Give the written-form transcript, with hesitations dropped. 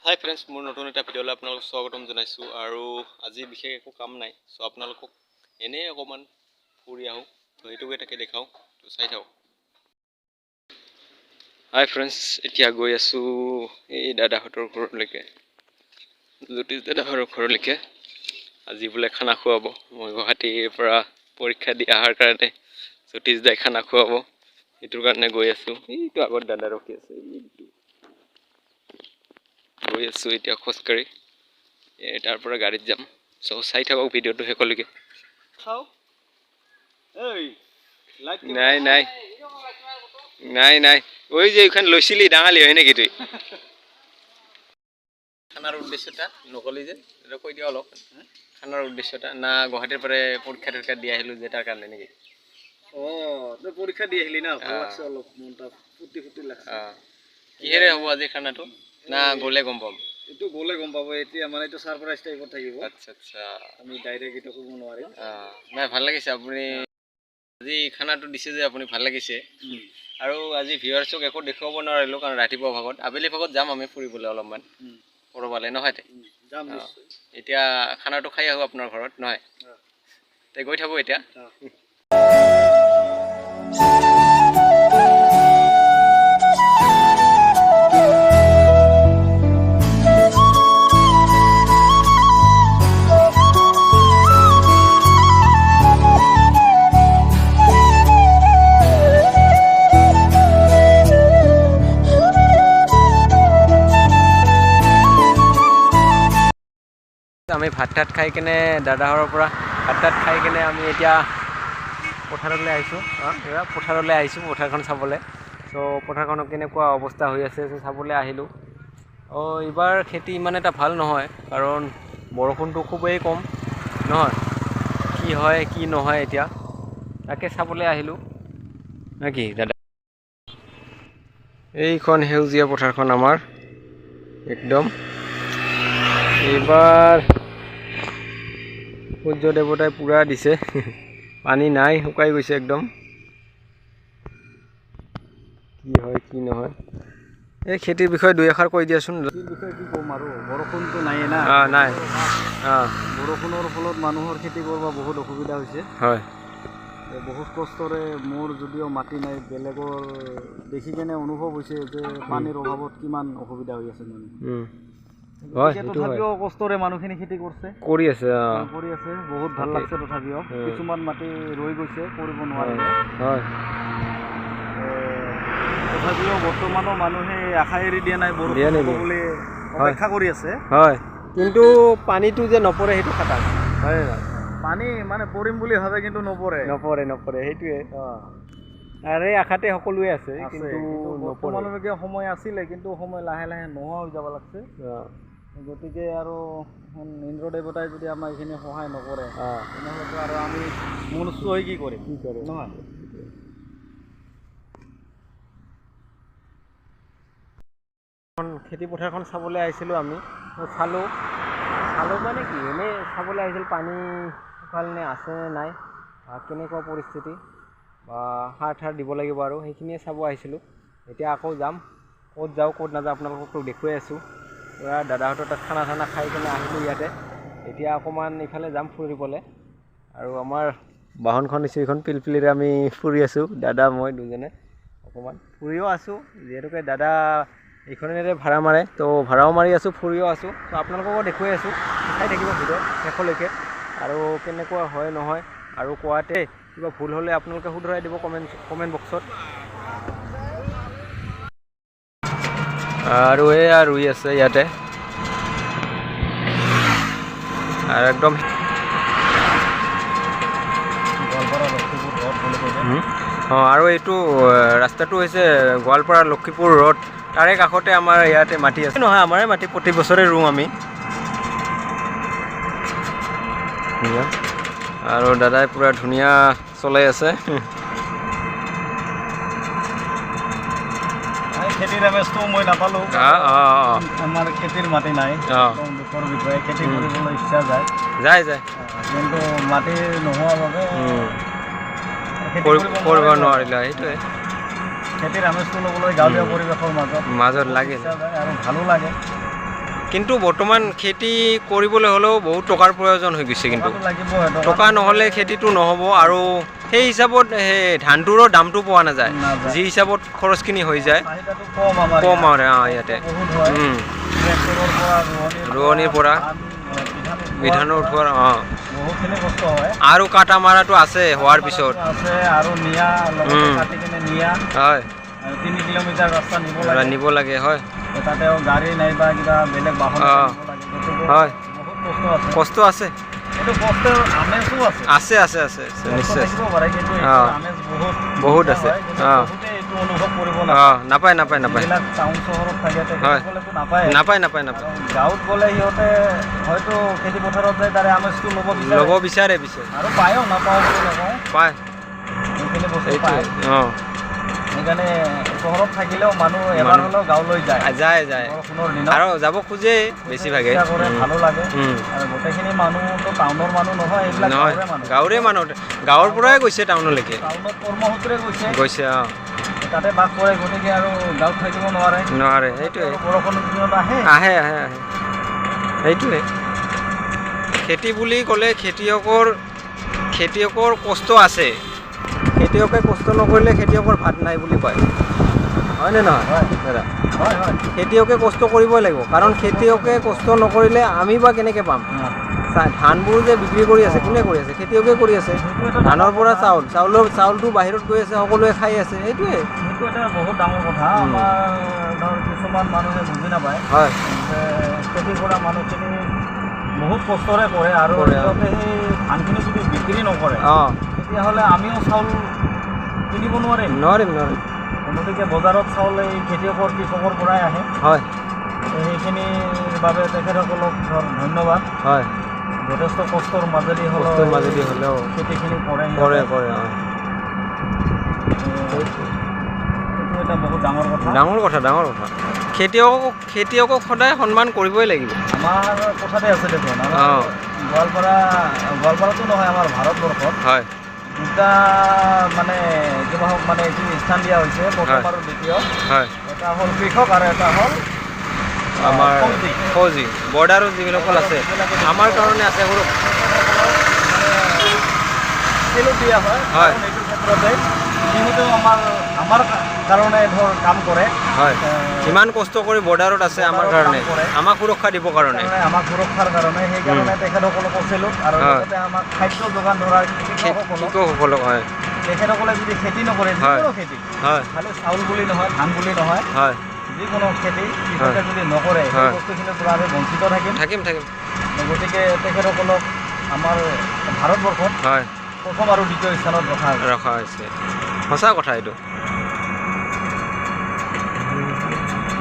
হাই friends, মোৰ নতুন এটা ভিডিঅ'লৈ আপোনালোকক স্বাগতম জনাইছোঁ। আৰু আজি বিশেষ একো কাম নাই, চ' আপোনালোকক এনেই অকণমান ফুৰি আহোঁ, ত' সেইটোকে তাকে দেখাওঁ, ত' চাই থাকক। হাই ফ্ৰেণ্ডছ, এতিয়া গৈ আছোঁ এই দাদাহঁতৰ ঘৰলৈকে, জ্যোতিষ দাদাহঁতৰ ঘৰলৈকে। আজি বোলে খানা খুৱাব। মই গুৱাহাটীৰ পৰা পৰীক্ষা দি অহাৰ কাৰণে জ্যোতিষ দাই খানা খুৱাব, সেইটোৰ কাৰণে গৈ আছোঁ। এইটো আগত দাদা ৰখি আছে, এইটো গৈ আছোঁ এতিয়া খোজকাঢ়ি। এই তাৰ পৰা গাড়ীত যাম। চ' চাই থাকক ভিডিঅ'টো শেষলৈকে। নাই নাই নাই নাই, ঐ যে এইখন লৈছিলি ডাঙালি হয় নেকি তুই? খানাৰ উদ্দেশ্যটা নকলি যে, এটা কৈ দিয়া অলপ। খানাৰ উদ্দেশ্যটা না গুৱাহাটীৰ পৰাই পৰীক্ষা টৰীক্ষা দি আহিলোঁ যে তাৰ কাৰণে নেকি? অঁ, তই পৰীক্ষা দি আহিলি না, ভাল লাগছে, অলপ মনটা ফূৰ্তি ফূৰ্তি লাগছে। কিহেৰে হ'ব আজি খানাটো, না গ'লে গম পাম? এইটো গ'লে গম পাব। এতিয়া মানে এইটো ছাৰপ্ৰাইজ টাইপত থাকিব। আচ্ছা আচ্ছা। আমি ডাইৰেক্ট এইটো ক'ব নোৱাৰিম। নাই, ভাল লাগিছে, আপুনি আজি খানাটো দিছে যে আপুনি, ভাল লাগিছে। আৰু আজি ভিউৱাৰ্ছক একো দেখুৱাব নোৱাৰিলোঁ, কাৰণ ৰাতিপুৱা ভাগত, আবেলি ভাগত যাম আমি ফুৰিবলৈ অলপমান ক'ৰবালৈ, নহয়? যাম। এতিয়া খানাটো খাই আহোঁ আপোনাৰ ঘৰত, নহয়? তে গৈ থাকোঁ এতিয়া। আমি ভাত তাত খাই কেনে, দাদাহঁতৰ পৰা ভাত তাত খাই কেনে আমি এতিয়া পথাৰলৈ আহিছোঁ। পথাৰলৈ আহিছোঁ পথাৰখন চাবলৈ। চ' পথাৰখনত কেনেকুৱা অৱস্থা হৈ আছে চাবলৈ আহিলোঁ। অঁ, এইবাৰ খেতি ইমান এটা ভাল নহয়, কাৰণ বৰষুণটো খুবেই কম, নহয়? কি হয় কি নহয় এতিয়া তাকে চাবলৈ আহিলোঁ, নে কি দাদা? এইখন সেউজীয়া পথাৰখন আমাৰ একদম। এইবাৰ সূৰ্য দেৱতাই পূৰা দিছে, পানী নাই, শুকাই গৈছে একদম। কি হয় কি নহয়, এই খেতিৰ বিষয়ে দুই এষাৰ কৈ দিয়াচোন। খেতিৰ বিষয়ে কি ক'ম আৰু, বৰষুণটো নাইয়ে না। নাই। বৰষুণৰ ফলত মানুহৰ খেতি কৰিব বহুত অসুবিধা হৈছে। হয়। বহুত কষ্টৰে, মোৰ যদিও মাটি নাই, বেলেগৰ দেখি কেনে অনুভৱ হৈছে যে পানীৰ অভাৱত কিমান অসুবিধা হৈ আছে মানুহ। তথাপিও কষ্টৰে মানুহখিনি খেতি কৰিছে, কৰি আছে, কৰি আছে, বহুত ভাল লাগছে। তথাপিও কিছুমান মাটি ৰৈ গৈছে, কৰিব নোৱাৰিলে। হয়। তথাপিও বৰ্তমানো মানুহে আশা এৰি দিয়া নাই, বৰষুণ হ'ব বুলি অপেক্ষা কৰি আছে। হয়, কিন্তু পানীটো যে নপৰে সেইটো খাটাং। হয়, পানী মানে পৰিম বুলি ভাবে কিন্তু নপৰে। নপৰে নপৰে, সেইটোৱে। আৰে আশাতে সকলোৱে আছে, কিন্তু বৰ্তমানলৈকে সময় আছিলে, কিন্তু সময় লাহে লাহে নোহোৱা হৈ যাব লাগছে। গতিকে আৰু ইন্দ্ৰ দেৱতাই যদি আমাক এইখিনি সহায় নকৰে, তেনেহ'লেতো আৰু আমি মনুষ্য হৈ কি কৰিম, কি কৰিম নহয়? খেতি পথাৰখন চাবলৈ আহিছিলোঁ আমি, চালোঁ। চালোঁ মানে কি, এনেই চাবলৈ আহিছিলোঁ পানী শুকাল নে আছে নে নাই, কেনেকুৱা পৰিস্থিতি, বা সাৰ থাৰ দিব লাগিব, আৰু সেইখিনিয়ে চাব আহিছিলোঁ। এতিয়া আকৌ যাম, ক'ত যাওঁ ক'ত নাযাওঁ আপোনালোককতো দেখুৱাই আছোঁ। পূৰা দাদাহঁতৰ তাত খানা চানা খাই কেনে আহিলোঁ ইয়াতে। এতিয়া অকণমান ইফালে যাম ফুৰিবলৈ। আৰু আমাৰ বাহনখন হৈছে এইখন, পিলপিলিৰে আমি ফুৰি আছোঁ, দাদা মই দুজনে অকণমান ফুৰিও আছোঁ। যিহেতুকে দাদা এইখনেৰে ভাড়া মাৰে, তো ভাড়াও মাৰি আছোঁ, ফুৰিও আছোঁ। তো আপোনালোককো দেখুৱাই আছোঁ, চাই থাকিব ভিডিঅ' শেষলৈকে। আৰু কেনেকুৱা হয় নহয়, আৰু কোৱাতে কিবা ভুল হ'লে আপোনালোকে শুধৰাই দিব কমেণ্ট বক্সত। আৰু এয়া ৰুই আছে ইয়াতে, আৰু একদম। অঁ, আৰু এইটো ৰাস্তাটো হৈছে গোৱালপাৰা লক্ষীপুৰ ৰোড, তাৰে কাষতে আমাৰ ইয়াতে মাটি আছে। নহয়, আমাৰে মাটি, প্ৰতি বছৰে ৰুওঁ আমি। আৰু দাদাই পূৰা ধুনীয়া চলাই আছে। খেতিৰ আমেজটো মই নাপালোঁ, আমাৰ খেতিৰ মাটি নাই, দুখৰ বিষয়ে। খেতি কৰিবলৈ ইচ্ছা যায়, যায় যায়, কিন্তু মাটি নোহোৱাৰ বাবে কৰিব নোৱাৰিলে, সেইটোৱে। খেতিৰ আমেজটো ল'বলৈ গাঁৱলীয়া পৰিৱেশৰ মাজত লাগে আৰু ভালো লাগে। কিন্তু বৰ্তমান খেতি কৰিবলৈ হ'লেও বহুত টকাৰ প্ৰয়োজন হৈ গৈছে। কিন্তু টকা নহ'লে খেতিটো নহ'ব, আৰু সেই হিচাপত সেই ধানটোৰো দামটো পোৱা নাযায় যি হিচাপত খৰচখিনি হৈ যায়। কম আৰু ইয়াতে ৰোৱনীৰ পৰা বিধানৰ উঠোৱাৰ আৰু কাটা মাৰাটো আছে হোৱাৰ পিছত হয় 3 কিলোমিটাৰ ৰাস্তা নিব লাগে। হয়, তাতে গাড়ী নাইবা কিবা বেলেগ বাহন হয়, কষ্ট আছে। আছে আছে আছে নিশ্চয় বহুত আছে। নাপায় নাপায় নাপায় নাপায় নাপায় নাপায়। গাঁৱত গ'লে সিহঁতে হয়তো খেতি পথাৰত যায়, তাৰে আমেজটো ল'ব বিচাৰে বিচাৰে আৰু পায়ো, নাপাওঁ বুলি নকওঁ, পায় সেইখিনি বস্তু পায়। সেইকাৰণে চহৰত থাকিলেও মানুহ এবাৰ হ'লেও গাঁৱলৈ যায় যায় যায় আৰু যাব খোজে বেছিভাগে, ভালো লাগে। আৰু গোটেইখিনি মানুহতো টাউনৰ মানুহ নহয়, এইবিলাক গাঁৱৰে মানুহ, গাঁৱৰ পৰাই গৈছে টাউনলৈকে, টাউনত কৰ্মসূত্ৰে গৈছে। অঁ, তাতে বাস কৰে, গতিকে আৰু গাঁৱত থাকিব নোৱাৰে নোৱাৰে। সেইটোৱে বৰষুণৰ দিনত আহে আহে আহে আহে। সেইটোৱে খেতি বুলি ক'লে খেতিয়কৰ কষ্ট আছে। খেতিয়কে কষ্ট নকৰিলে খেতিয়কৰ ভাত নাই বুলি কয়, হয়নে নহয় দাদা? খেতিয়কে কষ্ট কৰিবই লাগিব, কাৰণ খেতিয়কে কষ্ট নকৰিলে আমি বা কেনেকৈ পাম? ধানবোৰ যে বিক্ৰী কৰি আছে, কোনে কৰি আছে? খেতিয়কে কৰি আছে। ধানৰ পৰা চাউল, চাউলটো বাহিৰত গৈ আছে, সকলোৱে খাই আছে। সেইটোৱে সেইটো এটা বহুত ডাঙৰ কথা। আমাৰ ধৰ কিছুমান মানুহে বুজি নাপায়। হয়, খেতি কৰা মানুহখিনি বহুত কষ্টৰে কৰে, আৰু সিহঁতে সেই ধানখিনি যদি বিক্ৰী নকৰে তেতিয়াহ'লে আমিও চাউল কিনিব নোৱাৰিম নোৱাৰিম নোৱাৰিম। গতিকে বজাৰত চাউল এই খেতিয়কৰ কৃষকৰ পৰাই আহে। হয়, সেইখিনিৰ বাবে তেখেতসকলক ধৰ ধন্যবাদ। হয়, যথেষ্ট কষ্টৰ মাজেদি হ'লেও খেতিখিনি কৰে কৰে কৰে। সেইটো এটা বহুত ডাঙৰ কথা, ডাঙৰ কথা, ডাঙৰ কথা। খেতিয়কক সদায় সন্মান কৰিবই লাগিব। আমাৰ কথাতে আছে দেখোন, গোৱালপাৰা, গোৱালপাৰাতো নহয়, আমাৰ ভাৰতবৰ্ষত হয় দুটা মানে কিবা মানে এইটো স্থান দিয়া হৈছে, প্ৰথম আৰু দ্বিতীয়। হয়, এটা হ'ল কৃষক আৰু এটা হ'ল আমাৰ ফৌজী, বৰ্ডাৰত যিসকল আছে আমাৰ কাৰণে আছে। সৰু দিয়া হয় এইটো ক্ষেত্ৰতে সিহঁতেও আমাৰ কাৰণে ধৰ কাম কৰে। হয়, ইমান কষ্ট কৰি বৰ্ডাৰত আছে আমাৰ কাৰণে, আমাক সুৰক্ষা দিবৰ কাৰণে, আমাক সুৰক্ষাৰ কাৰণে। সেইকাৰণে তেখেতসকলক চেলুট। আৰু লগতে আমাক খাদ্য যোগান ধৰা কৃষকসকলক। হয়, তেখেতসকলে যদি খেতি নকৰে, যিকোনো খেতি, খালি চাউল বুলি নহয়, ধান বুলি নহয়, হয়, যিকোনো খেতি কৃষকে যদি নকৰে সেই বস্তুখিনিৰ পৰা আমি বঞ্চিত থাকিম থাকিম থাকিম। গতিকে তেখেতসকলক আমাৰ ভাৰতবৰ্ষত হয় প্ৰথম আৰু দ্বিতীয় স্থানত ৰখা হৈছে। সঁচা কথা এইটো।